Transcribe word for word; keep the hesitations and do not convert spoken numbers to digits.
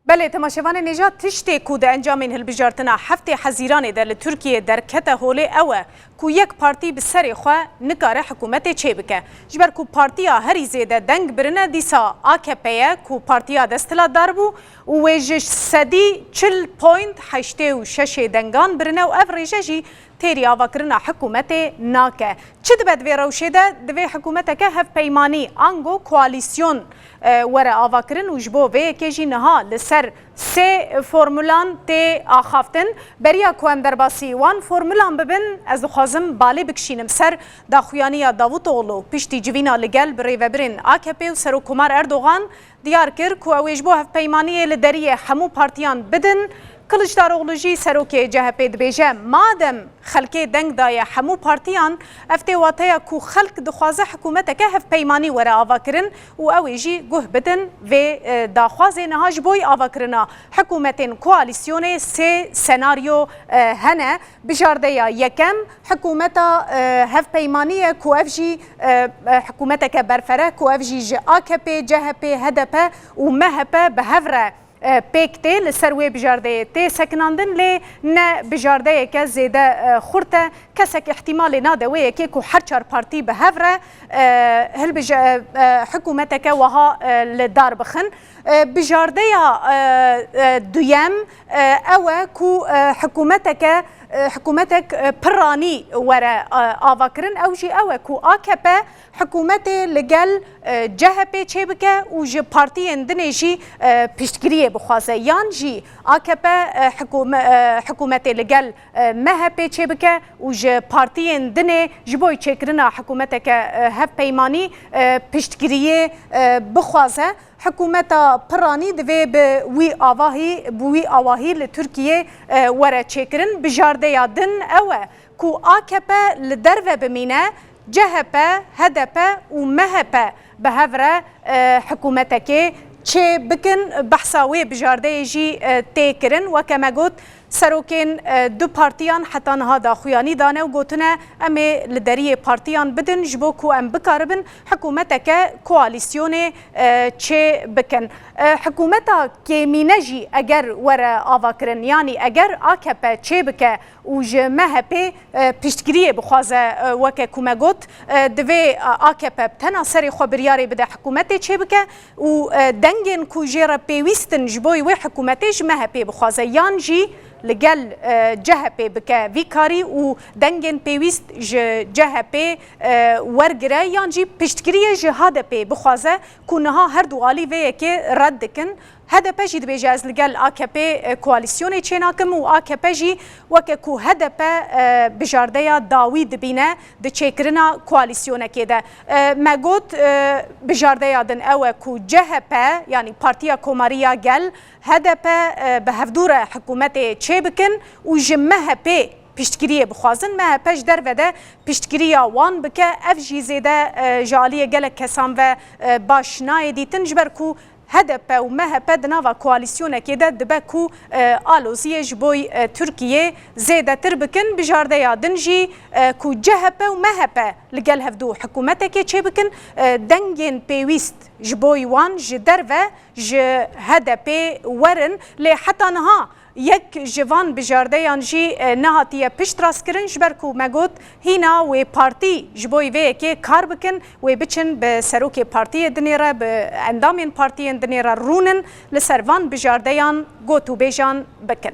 Belê, temaşevanên hêja, tiştê ku di encamên hilbijartina heftê Hezîranê de li Tirkiyê derkete holê ew e ku yek partî bi serê xwe nikare hikûmetê çêbike. Ji ber ku partiya herî zêde deng birine dîsa A K P ye ku partiya desthilatdar bû û wê ji sedî çil point heştê û şeşê dengan birine û ev rêje jî têrî avakirina hikûmetê nake. Çi dibe di vê rewşê de? Divê hikûmeteke hevpeymanî, ango koalîsyon, e, were avakirin û ji bo vê yekê jî niha li ser sê formulan tê axaftin. Beriya ku em derbasî wan formulan bibin, ez dixwazim balê bikişînim ser daxuyaniya Davutoglu piştî civîna li gel bi rêvebirên A K P û Serokkomar Erdogan diyar kir ku ew ê ji bo hevpeymaniyê li deriyê hemû partiyan bidin. Kiliçdaroglu jî, serokê C H P, dibêje, madem xelkê deng daye hemû partiyan, ev tê wateya ku xelk dixwaze hikûmeteke hevpeymanî were avakirin û ew ê jî guh bidin vê, e, daxwazê. Niha ji boy avakirina hikûmetên koalîsyonê sê senaryo, e, hene. Bijardeya yekem, hikûmeta, e, hevpeymanî ye ku ev jî, e, e, hikûmeteke berfere ku ev jî ji A K P, C H P, H D P û M H P bi hev re, e, pêk tê, li ser wê bijardeyê tê sekinandin, lê ne bijardeyeke zêde, e, xurt e. Kesek îhtîmalê nade wê yekê ku her çar partî bi hev re, e, hilbije-, e, e, hikûmeteke wiha, e, li dar bixin. E, bijardeya, e, e, duyem, e, ew e ku, e, hikûmeteke, e, hikûmetek, e, piranî were, e, avakirin. Ew jî ew e ku A K P hikûmetê li gel, e, C H P çêbike û ji partiyên dinê jî, e, piştgiriyê bixwaze. Yan jî A K P, e, hikûme-, e, hikûmetê li gel, e, M H P çêbike û ji partiyên dinê ji bo çêkirina hikûmeteke, e, hevpeymanî, e, piştgiriyê, e, bixwaze. Hikûmeta piranî divê bi wî avahî, bi wî awahî li Tirkiyê, e, were çêkirin. Bijardeya din ew e ku A K P li derve bimîne, C H P, H D P û M H P bi hev re, e, hikûmetekê çê bikin. Behsa wê bijardeyê jî, e, tê kirin. Weke me got, serokên, e, du partiyan heta niha daxuyanî dane û gotine, em ê li deriyê partiyan bidin ji bo ku em bikaribin hikûmeteke koalîsyonê, e, çê bikin. E, hikûmeta kêmîne jî eger were avakirin, yanî eger A K P çê bike û ji M H P, e, piştgiriyê bixwaze, e, weke ku me got, e, divê, e, A K P bi tena serê xwe biryarê bide hikûmetê çê bike û, e, dengên ku jê re pêwîst in ji bo wê hikûmetê ji M H P bixwaze, yan jî li gel, e, C H P bike vî karî û dengên pêwîst ji C H P, e, wergire, yan jî piştgiriyê ji H D P bixwaze ku niha her du alî vê yekê red dikin. H D P jî dibêje, ez li gel A K P, e, koalîsyonê çênakim û A K P jî weke ku H D P, e, bijardeya dawî dibîne di çêkirina koalîsyonekê de. E, me got, e, bijardeya din ew e ku C H P, yanî Partiya Komarî ya Gel, H D P, e, bi hevdû re hikûmetê çê bikin û ji M H P piştgiriyê bixwazin. M H P ji derve de piştgiriya wan bike. Ev jî zêde, e, ji aliyê gelek kesan ve, e, baş nayê dîtin, ji ber ku H D P û M H P di nava koalîsyonekê de dibe ku, e, aloziyê ji bo, e, Tirkiyê zêdetir bikin. Bijardeya din jî, e, ku C H P û M H P li gel hevdû hikûmetekê çêbikin, e, dengên pêwîst ji bo wan ji derve ji H D P werin. Lê heta niha yek ji van bijardeyan jî, e, nehatiye piştrastkirin, ji ber ku me got, hîna wê partî ji bo vê yekê kar bikin, wê biçin bi serokê partiyê dinê re, bi endamên partiyên dinê re rûnin, li ser van bijardeyan gotûbêjan bikin.